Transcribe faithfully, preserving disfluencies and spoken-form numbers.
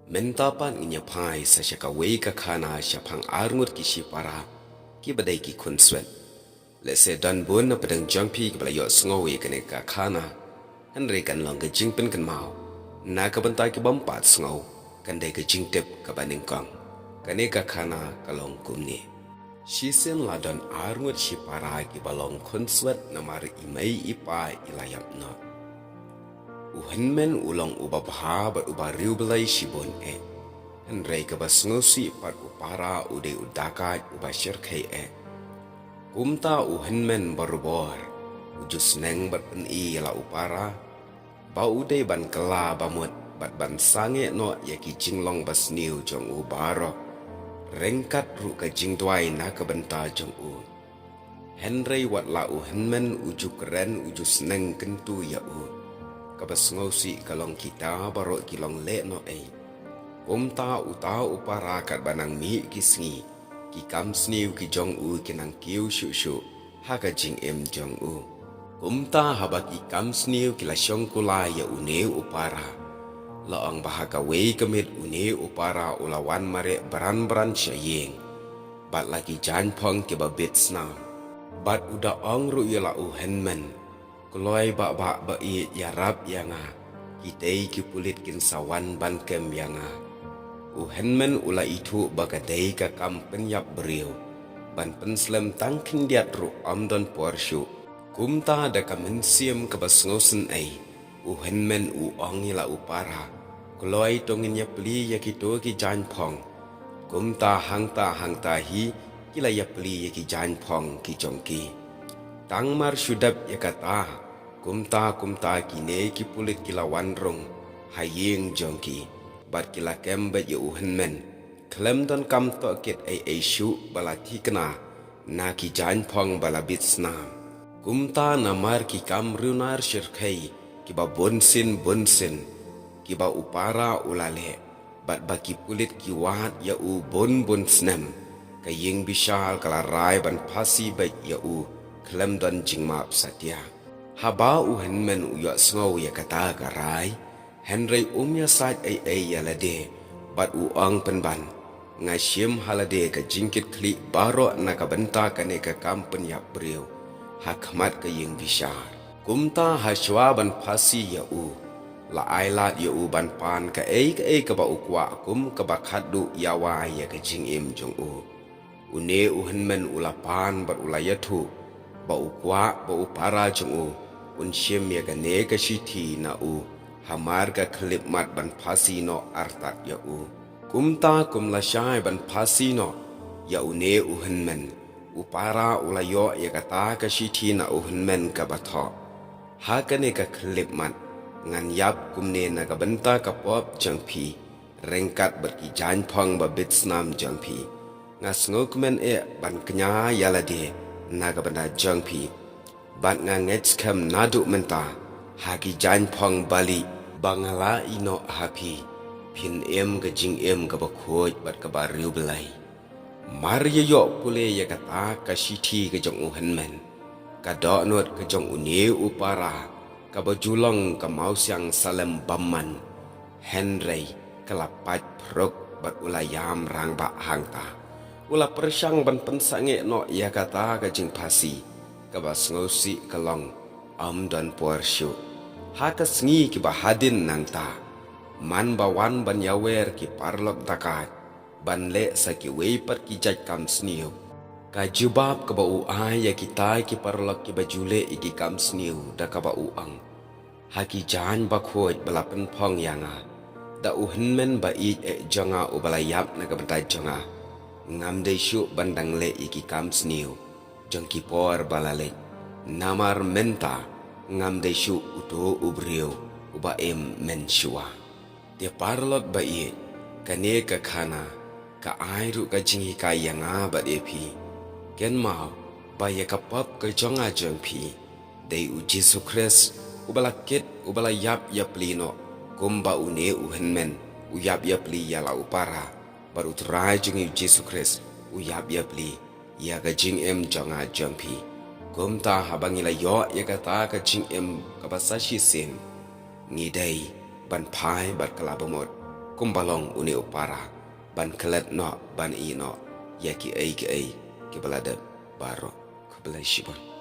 Mynta pat ngin ïa phai sa sha kawei ka khana shaphang arngut ki shipara kiba dei ki khunswet. Lehse don bun na pdeng jong phi kiba la ïohsngew ïa kane ka khana, hynrei kan long ka jingpynkynmaw na ka bynta ki bym pat sngew, kan dei ka jingtip kaba nyngkong. Kane ka khana ka long kumne. Shisien la don arngut shipara kiba long khunswet namar i mei i pa i la ïap noh. U hynmen u long uba bha bad uba riewblei shibun eh. Hynrei kaba sngewsih pat u para u dei u dakaid uba shyrkhei eh. Kumta u hynmen barabor u ju sneng bad pyni ïa la u para ba u dei ban kylla bamut bad ban sangeh noh ïa ki jinglong basniew jong u baroh, ryngkat ruh ka jingduwai na ka bynta jong u. Hynrei wat la u hynmen u ju kren u ju sneng kyntu ïa u. Kaba sngewsih ka long kita baroh ki long lehnohei. Kumta uta u para katba nang mih ki sngi, ki kam sniew ki jong u ki nang kiew shuh shuh ha ka jingim jong u. Kumta haba ki kam sniew ki la shong kular ïa une u para, la ong ba ha kawei ka miet une u para u la wan mareh bran bran sha ïing. Bad la ki jaiñphong kiba bit snam. Bad u da ong ruh ïa la u hynmen, kloi bah bah ba ïeit, ïarap ïa nga. Kitei ki pulit kin sa wan ban kem ïa nga. U hynmen u la ithuh ba ka dei ka kam pynïap briew ban pynslem tang khyndiat ruh ym don por shuh. Kumta da ka mynsiem kaba sngewsynei, u hynmen u ong ïa la u para, kloi to ngin ïa plie ïa kito ki jaiñphong. Kumta hangta hangta hi ki la ïa plie ïa ki jaiñphong ki jong ki. Tang mar shu dep ïa kata, kumta kumta kine ki pulit ki la wan rung ha ïing jong ki bad ki la kem beit ïa u hynmen. Khlem donkam tohkit ei ei shuh ba la thikna na ki jaiñphong ba la bit snam. Kumta namar ki kam riewnar shyrkhei kiba bunsien bunsien kiba u para u la leh bad ba ki pulit ki wad ïa u bun bun snem, ka ïing bishar ka la rai ban phasi beit ïa u khlem don jingmap satia. Haba u hynmen u ïohsngew ïa kata ka rai, hynrei um ïasaid ei ei ïa lade bad u ong pynban, nga shim ha lade ka jingkitkhlieh baroh na ka bynta kane ka kam pynïap briew ha khmat ka ïing bishar. Kumta ha shuwa ban phasi ïa u, la ai lad ïa u ban pan kaei kaei kaba u kwah kum kaba khatduh ïa wai ïa ka jingim jong u. Une u hynmen u la pan bad u la ïathuh ba u kwah ba u para jong u un shim ïa kane ka shithi na u hamar ka khyllipmat ban phasi noh artat ïa u. Kumta kum la shai ban phasi noh ïa une u hynmen, u para u la ïoh ïa kata ka shithi na u hynmen kaba thoh. Ha kane ka khyllipmat ngan ïap kumne na ka bynta ka pop jong phi, ryngkat bad ki jaiñphong ba bit snam jong phi. Nga sngewkmen eh ban kñia ïa lade na ka bynta jong phi. Bad nga ngeit skhem naduh mynta ha ki jaiñphong balieh ba nga la ïehnoh ha phi, phin im ka jingim kaba khuid bad kaba riewblei. Mar ïa ïoh pule ïa kata ka shithi ka jong u hynmen, ka dohnud ka jong une u para kaba ju long ka mawsiang salem bymman, hynrei ka la pait phruk bad u la ïam rangbah hangta. U la pyrshang ban pynsangeh noh ïa kata ka jingphasi, kaba sngewsih ka long ym don por shuh. Ha ka sngi kiba hadien nangta, man ba wan ban ïawer ki paralok dakaid ban leh sa kiwei pat ki jait kam sniew, ka jubab kaba u ai ïa kita ki paralok kiba ju leh ïa ki kam sniew da kaba u ong, ha ki jaiñ bakhuid ba la pynphong ïa nga da u hynmen ba ïeit eh jong nga uba la ïap na ka bynta jong nga, ngam dei shuh ban dang leh ïa ki kam sniew jong ki por ba la leit. Namar mynta ngam dei shuh uto u briew uba im mynshuwa. Te paralok ba ïeit, kane ka khana ka ai ruh ka jinghikai ïa nga bad ïa phi. Kynmaw ba ïa ka pop ka jong nga jong phi, dei u Jisu Khrist uba la kit, uba la ïap ïapli noh, kumba une u hynmen u ïap ïapli ïa la u para, bad u Trai jong ngi u Jisu Khrist u ïap ïapli ïa ka jingim jong nga jong phi. Kumta haba ngi la ïoh ïa kata ka jingim kaba sa shisien, ngi dei ban phai bad kylla bamut kumba long une u para, ban klet noh, ban ïeh noh ïa kiei kiei kiba la dep baroh. Khublei shibun.